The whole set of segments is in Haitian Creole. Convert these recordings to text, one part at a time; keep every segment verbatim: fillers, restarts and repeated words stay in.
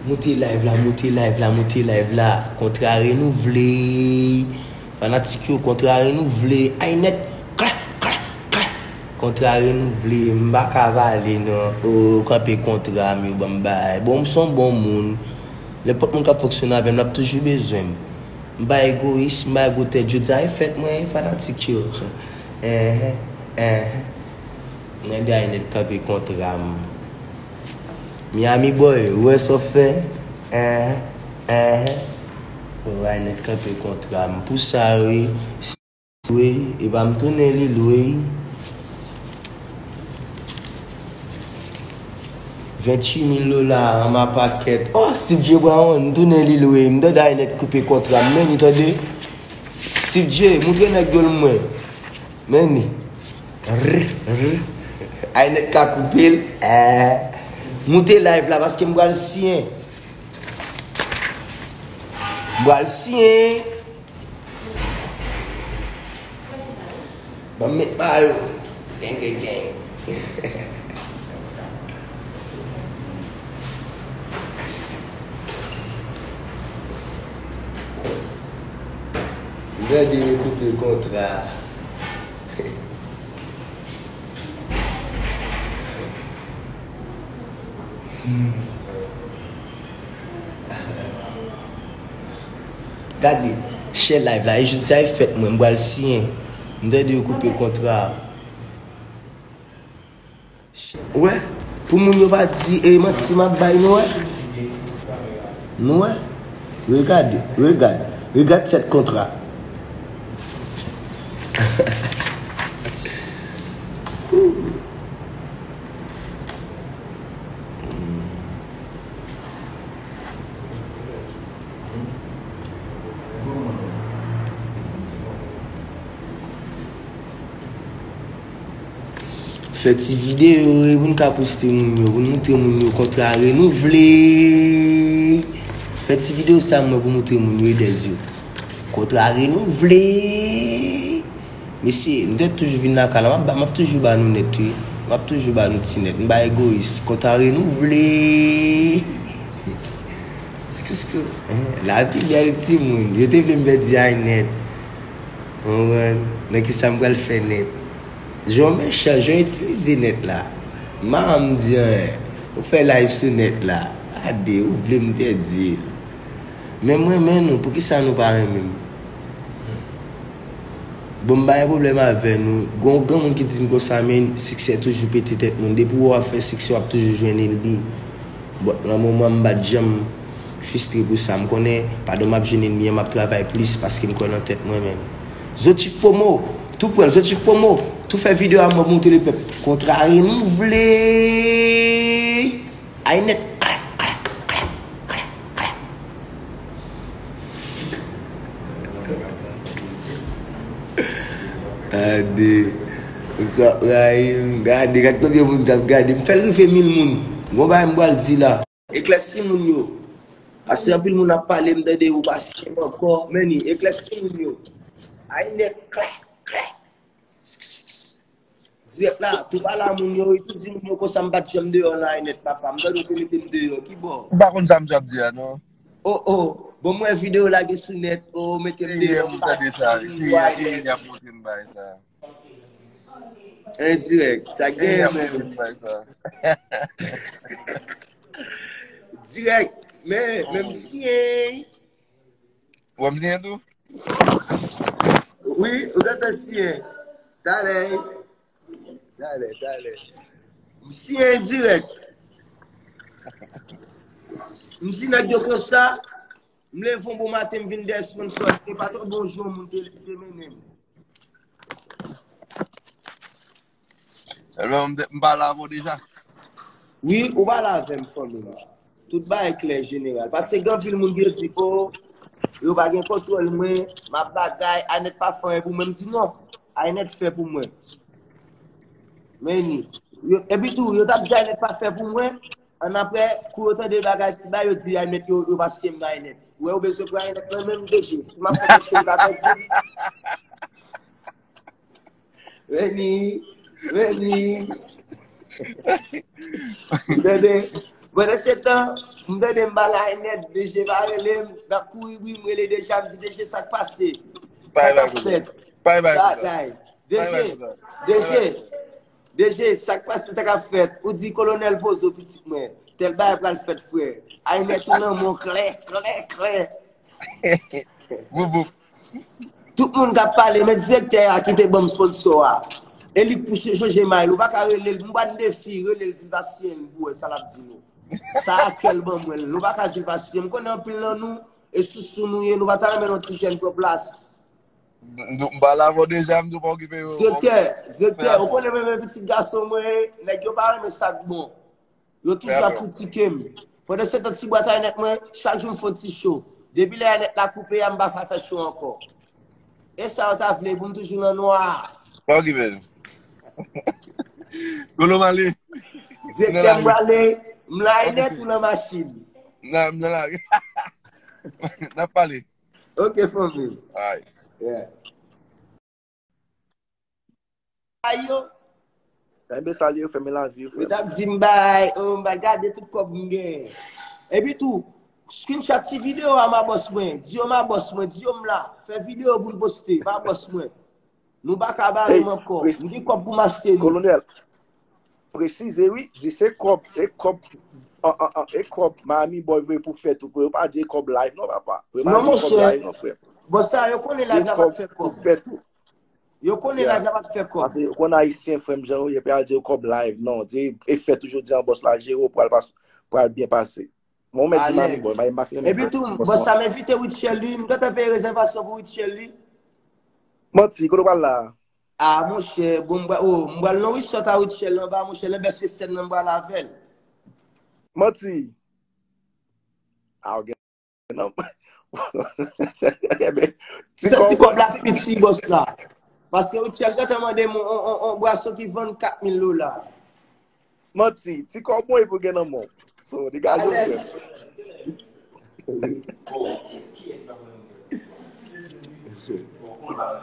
Moute live la, moute live la, moute live la. Kontra renouvle. Fanatik yo, kontra renouvle. Ay nèt, klak, klak, klak. Kontra renouvle. M pa ka vale non. O, kanpe kontra m yo, ban m bay. Bon, m se yon bon moun. Nenpòt moun k ap fonksyone avè m, l ap toujou bezwen m. M pa egoyis, m pa gwo tèt. Jodi a e fèt mwen, fanatik yo. Enhen, enhen. Mwen di Aynet kanpe kontra m. Miami boy, ou wè sa w fè? Enhen, enhen. Ou wè Aynet kanpe kontra m. Pou sa, wi. Wi, e pa m tounen li lwe. Venntuit mil dola an ma pakèt. Oh, Steve J Brown, m tounen li lwe. M tande Aynet koupe kontra m. Men ni tande. Steve J, moutre nèg yo l mwen. Men ni. Rr, rr. Aynet ka koupe l. Eh. Moute live la paske m pral siyen. M pral siyen. Ban m met mayo. Gang, gang, gang. Gade yo koupe kontra. Gade, share live la, e jodi sa e fèt mwen, m pral siyen. M tande yo koupe kontra. Ou wè, pou moun yo pa di, e manti m ap bay, nou wè. Nou wè. Regade, regade, regade sèt kontra. Fè ti videyo, e, pou n ka poste moun yo, pou n moutre moun yo kontra renouvle. Fè ti videyo sa mwen pou moutre moun yo, e dèz yo. Kontra renouvle. Mesye, m te toujou vin lakay la, m ap ba, m ap toujou ba nou nèt, wi. M ap toujou ba nou ti nèt. M pa egoyis. Kontra renouvle. Skiske, lavi bèl timoun. Yo te vle m pèdi Aynet. Konprann? Nan kisa m pral fè nèt? Jan w mechan, jan w itilize nèt la. M pa janm di anyen. Ou fè live sou nèt la. Gade, ou vle m pèdi l. Men m renmen nou, poukisa nou pa renmen m? Bon, m pa gen pwoblèm avè nou. Gon granmoun ki di m konsa, men siksè toujou pete tèt moun. Depi w ap fè siksè, w ap toujou jwenn ènmi. Bon, nan moman m pa t janm fistre pou sa. M konnen, pandan m ap jwenn ènmi an, m ap travay plis paske m kwè nan tèt mwen menm. Zotif Promo, tou pran Zotif Promo, tou fè videyo a mwen pou montre lepèp. Kontra renouvle. Aynet. Gade. Bonswa, Rahim. Gade, gade konbyen moun k ap gade. M fè l rive mil moun. Gon bagay m pral di la. Eklèsi moun yo. Paske anpil moun ap pale, m tande ou pa siyen m ankò. Men ni, eklèsi moun yo. Aynet, klè, klè. Dirèk la, tou pale a moun yo, wi, tou di moun yo konsa m pa t janm deyò nan Aynet, papa. M tande w te mete m deyò, ki bò? M pa konn sa m t ap di a, non. Oh, oh, bon, m wè videyo lage sou nèt, oh, mete m deyò, m pa t janm deyò Aynet. Dirèk, sa genyen menm. Dirèk, men, men m siyen. Ou wè m siyen tou? Wi, ou gentan siyen. Talè. Talè, talè. M siyen dirèk. M di nèg yo konsa, m leve yon bon maten, m vin dèyè sponsò. E pa twò bon jou moun te, te mennen m. Ebyen, m te, m pale avè w deja. Wi, ou pale avè m, fanmi m. Tout bagay klè, jeneral. Paske gen anpil moun ki di, o, yo pa gen kontwòl mwen, m ap bagay, Aynet pa fè anyen pou mwen. M di non, Aynet fè pou mwen. Men ni. Yo, epi tou, yo t ap di Aynet pa fè pou mwen. Annapre, kou yo tande bagay, ti bagay, yo di Aynet, yo, yo pa siyen m nan Aynet. Ou wè, ou bezwen pran Aynet nan men m deje. Si m ap fè kèk chèn pa pèdi. Vini, vini. Tande, pandan se tan, M tande m ba la nèt, D J pa rele m, m ap kouri wi, m rele D J, m di D J sa k pase. Sa k ap fèt. Bagay. D J, D J, D J, sa k pase, sa k ap fèt? Ou di Kolonèl Pozo pitit mwen. Tèl bagay pral fèt frè. Ay nèt ou nan men w klè, klè, klè. Boubou. Tout moun k ap pale, men direktè a ki te ban m sponsò a. E li k pou chanje may, ou pa ka rele l, m ban defi, rele l, di l pa siyen l pou wè sa l ap di nou. Sa a kè l ban mwen l, nou pa ka di l pa siyen. M konnen anpil nan nou, e sousou nou ye, nou pa ta renmen yon ti jèn pran plas. M ba la avè w deja, m di w pa okipe yo. Direktè, direktè, ou konnen mwen menm pitit gason mwen, nèg yo pa renmen sa k bon. Yo toujou ap kritike m. Pandan se tan ti bwat a nèt mwen, chak jou m fè yon ti cho. Depi lè a nèt la koupe a, m pa fè fè cho ankò. E sa yo ta vle pou m toujou nan nwa. Pa okipe l. Kolo m ale. Direktè m prale, m la e nèt ou nan machin. Nan, m nan lari. N ap pale. Ok, fanmi. Ay. Yeah. Ayo. Enben salye, fèmen lavi, Yo t ap di m bay, oh, m bay, gade tout kòb m gen. Epi tou, screenshot ti videyo a ma bòs mwen. Di yo ma bòs mwen, di yo m la. Fè videyo pou n poste, ma bòs mwen. Nou pa ka bare m ankò. M gen kòb pou m achte nou. Kolonèl, presize wi, di se kòb, e kòb, an, an, an, e kòb Miami Boy voye pou fè tou, yo pa di e kòb live non, papa. Yo pa Non, di e kòb monchè. Live non, frè. Bòs sa, yo konnen live la pa t fè Pou kòb. Fè tou. Yo konnen Yeah. Live la pa t fè kòb. Paske yo konn ayisyen, frè m, jan yo ye, pa di e kòb live non. Di e fè tou jodi an bòs la jere, pral pas, pral byen pase. Mwen mèt di Miami Boy, Miami pa fin. Epi tou, bòs sa m envite Rutshelle li, m gentan peye rezèvasyon pou Rutshelle li. Manti, kote w pral la? Ah, monchè, bon, m pral, oh, m pral nan resort a Rutshelle anba, monchè, lè bèske sèn nan m pral avè l. Manti. Ah, ok. Non. Enben, Se ti kòb la piti, bòs la. Paske Rutshelle gentan mande m on, on, on, on bwason ki vann kat mil dola. Manti, ti kòb mwen pou gen nan men w. So, degaje w, frè.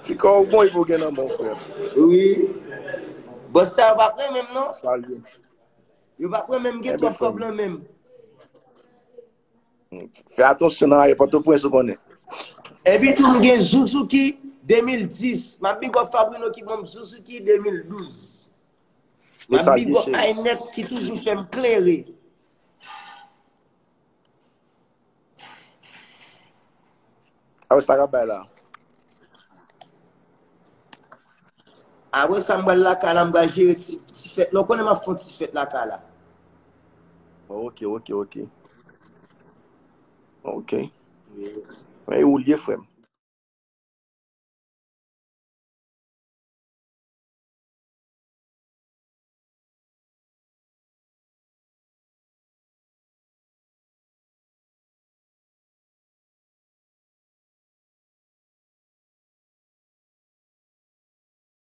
Ti kòb mwen pou gen nan men w, frè. Wi. Bòs sa yo pa pran menm non. Salye. Yo pa pran menm, gen twòp kòb nan menm. Fè atansyon nan ayewopò Pòtoprens, ou konnen. Epi tou m gen Zuzuki de mil dis. M ap big up Fabrino ki ban m Zuzuki de mil douz. M ap big up Aynet ki toujou fè m klere. Awe, sa k ap bay la? Apre sa, m pral lakay la, m pral jere ti, ti fèt la. Ou konnen m ap fè yon ti fèt lakay la. Ok, ok, ok. Ok. Men ou lye, frè m.